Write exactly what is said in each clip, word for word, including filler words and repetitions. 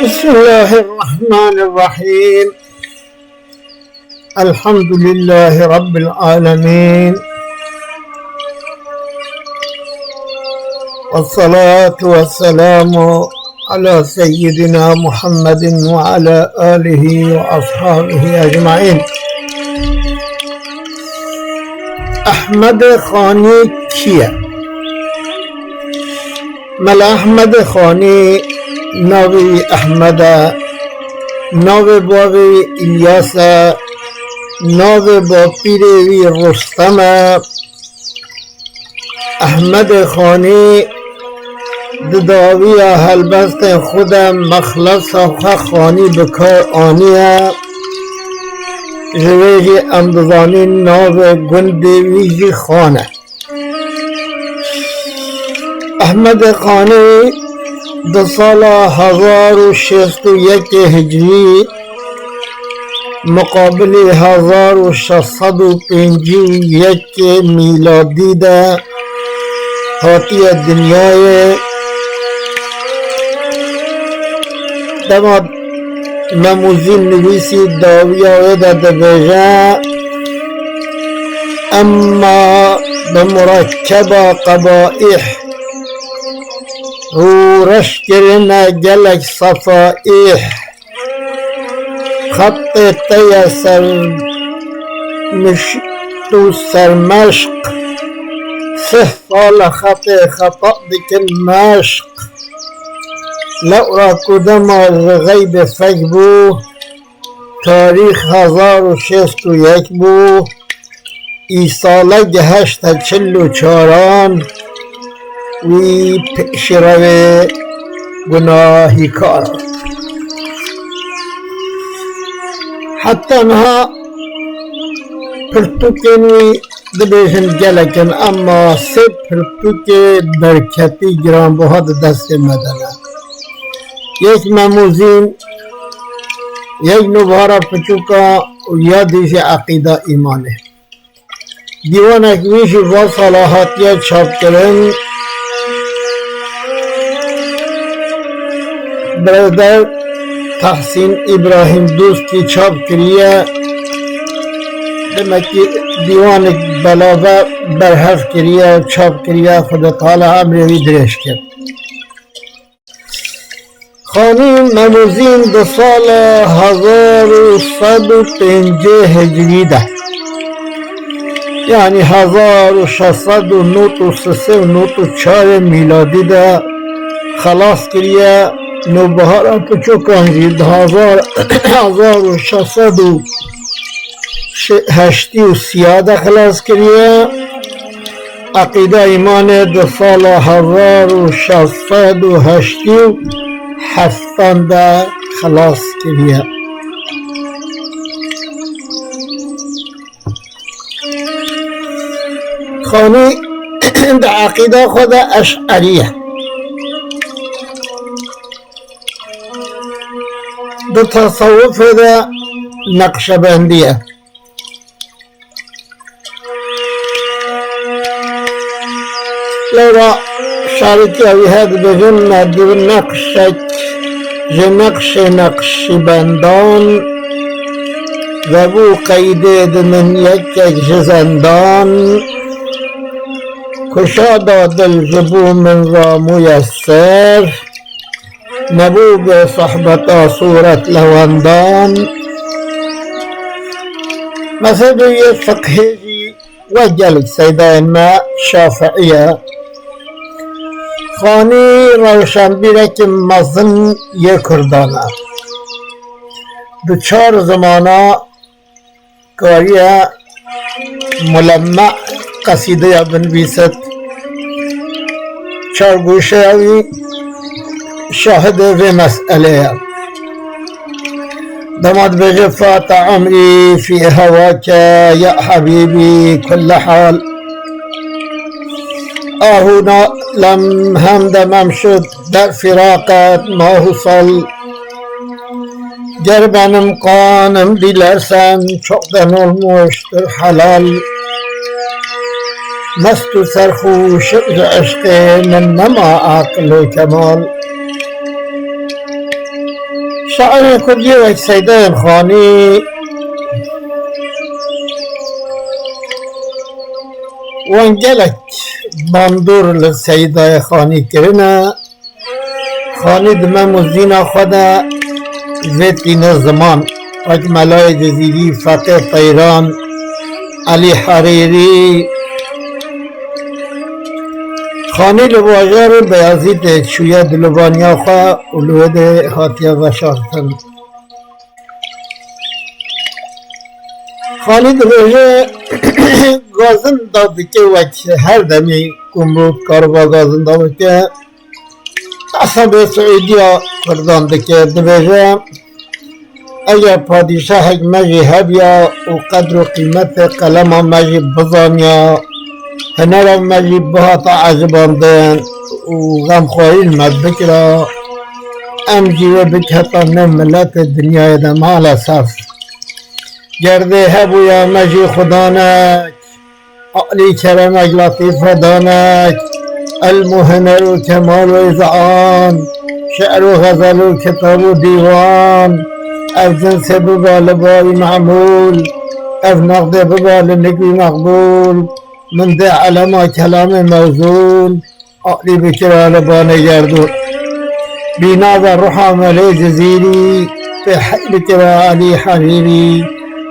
بسم الله الرحمن الرحيم. الحمد لله رب العالمين. والصلاة والسلام على سيدنا محمد وعلى آله وأصحابه أجمعين. Ehmed Xanî kî ye? Mela Ehmed Xanî navê wî Ehmed e, navê bavê wî Îlyas e, navê bapîrê wî Rustem e. Ehmed Xanî di dawiya helbestên xwe de mexlesa xwe Xanî bi kar aniye, ji vê jî em dizanîn navê gundê wî jî Xan e. Ehmedê Xanî di sala hezar û şêst û yekê hicriyî, muqabilî hezar û şeş sed û pêncî û yekê mîladî de hatiye dinyayê. Dema Memûzîn nivîsî dawiya wê de dibêje, emma bi murekkeba qebaîh rûreş kirine gelek sefaîh. Xetê te ye sermişt û sermeşq, sih sal e xetê xeta dikin meşq. Lewra ku dema ji xeybê fek bû, tarîx hezar û şêst û yek bû, îsale gihişte çil û çaran, wî pêşî revê gunahîkaran. Heta niha pirtûkên wî dibêjin gelek in, emma sê pirtûkê berketî giranbuha di destê me de ne. Yek Memûzîn, yek Nûbara Piçûka û ya dî jî Eqîda Îmanê. Dîwanek wî jî van sala hatiye çapkirin. Birêzder Tehsîn Îbrahîm Dostî çap kiriye. Demekî dîwanek belave berhev kiriye, çap kiriye, Xwedê Teala emrê wî dirêj kir. Xanî Memûzîn di sala hezar û sed û pêncî hicriyî de, yanî hezar û şeş sed û nod û sisê û nod û çarê mîladî de xelas kiriye. Nûbihara Piçûkan jî di hezar, hezar û şeş sed û heştî û sîya de xelas kiriye. Eqîda Îmanê di sala hezar û şeş sed û heştî û heftan de xilas kiriye. Xanî di eqîda xwe de eş'erî ye. Di tesewufê de neqşebendî ye. Lewra şarîtiya wî heye dibêjin, me di neqşek ji neqşê neqşîbendan vebû qeydê di min yekek ji zendan. Kuşada dil ji bo min ramûye ser. Nebû bi sohbeta sûret lewendan. Mezhebê yê fiqhê jî wek gelek seydayên me Şafiî ye. Xanî rewşenbîrekî mezin yê Kurdan e. Di çar zimana kariye mulemme qesîdeya binivîsit. Çar goşeya wî şahidê vê meselê ye. Dema dibêje: "Fate emrî fî hewake ya hebîbî kulle hal. Ahûna lem hem demem şud der firaqet mah û sal." Ger benim kanım dilersen, çoktan olmuştur helal. Mest û serxoş ji eşqê min nema aqil û kemal. Şairên kurdî wek Seydayên Xanî wan gelek bandor li Seydayê Xanî kirine. Xanî di mem û zîna xwe de vê tîne ziman, wek Melayê Cizîrî, Feqê Teyran, Elî Herîrî. Xanî li bajarê Beyazîtê çûye dilobaniya xwe û li wê de hatiye veşartin. Xanî dibêje, gazin da dike wek her demî ku mirov kariba gazin da bike. Esebê Siûdiya Kurdan dike, dibêje, eger padîşahek me jî hebiya û qedr û qîmetê qelema me jî bizaniya, hunera me jî bihata ecibandin û xemxwarî li me bikira, em jî wê biketa nêv miletê dinyayê de, maalesef. Ger dê hebûya me jî xudanek, aqlî keremek, letîfe danek, ilm û huner û kemal û îzan, şi'r û xezel û kitab û dîwan, ev cinsê biba li bawî memûl, ev nexdê biba li nik wî meqbûl, min dê elema kelamê mewzûn, aqlî bikira li banê gerdûn. Bîna ve ruha Melê Cizîrî, pê hey bikira Elî Herîrî,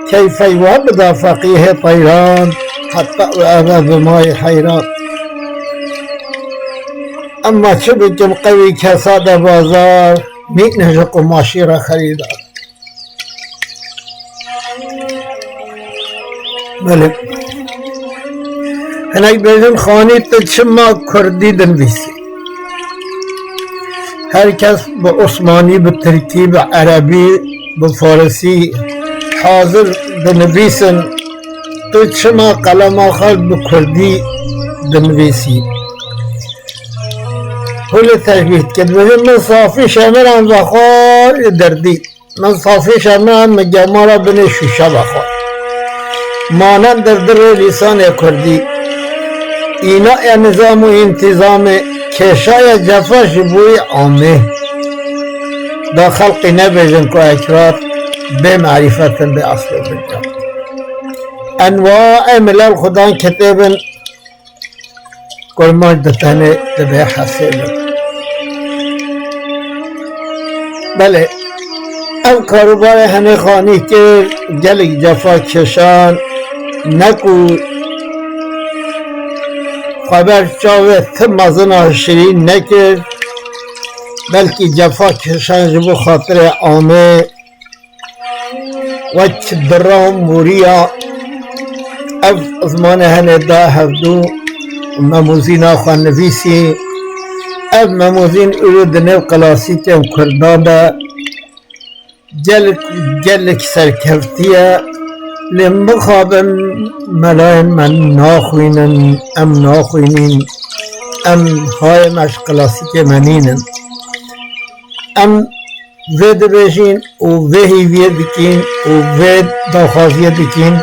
keyfey we bida feqîhê teyran, heta we eve bi mayê heyran. Emma çi bikim qewî kesa de bazar, mîne ji qumaşî re xerîdar. Belê. Hinek bêjin, Xanî, tu çima kurdî dinivîsî? Her kes bi osmanî, bi tirkî, bi erebî, bi farisî hazir dinivîsin. Tu çima qelema xwe bi kurdî dinivîsî? Hûn li teşbîh dike, dibêjin, min safî şemiran vexwar derdî. Min safî şemiran, min gemara binê şûşe vexwar. Manendir dirê lîsanê kurdî. Îna ya nizam û întîzamê, kêşaya cefa ji bo yê amê. Da xelqî nebêjin ku ekrat bê merîfet in, bê eslê bincan. Enwaê milel xudan kitêbin, kurmanc di tenê dibe hesêbin. Belê, ev karûbarê henê Xanî kir, gelek cefa kêşan, ne ku xwe ber çavê ti mezina şirîn nekir, belkî cefa kêşan ji bo xatirê amê. Wek dira û mûriya ev zimanê henê da hevdû û memûzîna xwe nivîsî. Ev memûzîn îro di nêv klasîkên kurdan de gelek, gelek serkevtî ye. Lê mixabin melayên me naxwînin, em naxwînîn, em hayê me ji klasîkê me nînin. Em vê dibêjin û vê hîviyê dikîn û vê daxwaziyê dikîn,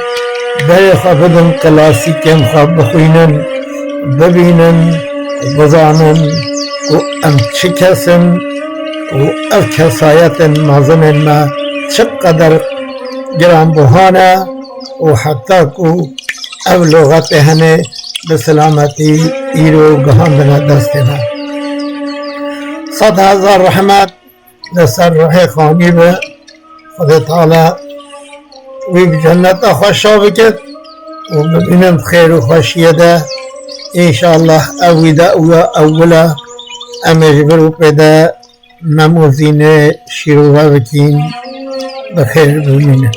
berê xwe bidin, klasîkên xwe bixwînin, bibînin, bizanin ku em çi kes in û ev kesayetên mezinên me çi qeder giranbuha ne û heta ku ev lûxetê henê bi selametî îro gihandine destê me. Sed hezar rehmet li ser ruhê Xanî be. Xwedê Teala wî bi cenneta xwe şa bike û bibînin di xêr û xweşiyê de. Înşallah ev wî de ew ewil e. Em ê ji vir û pê de Mem û Zînê şîrove bikîn. Bi xêr bimînin.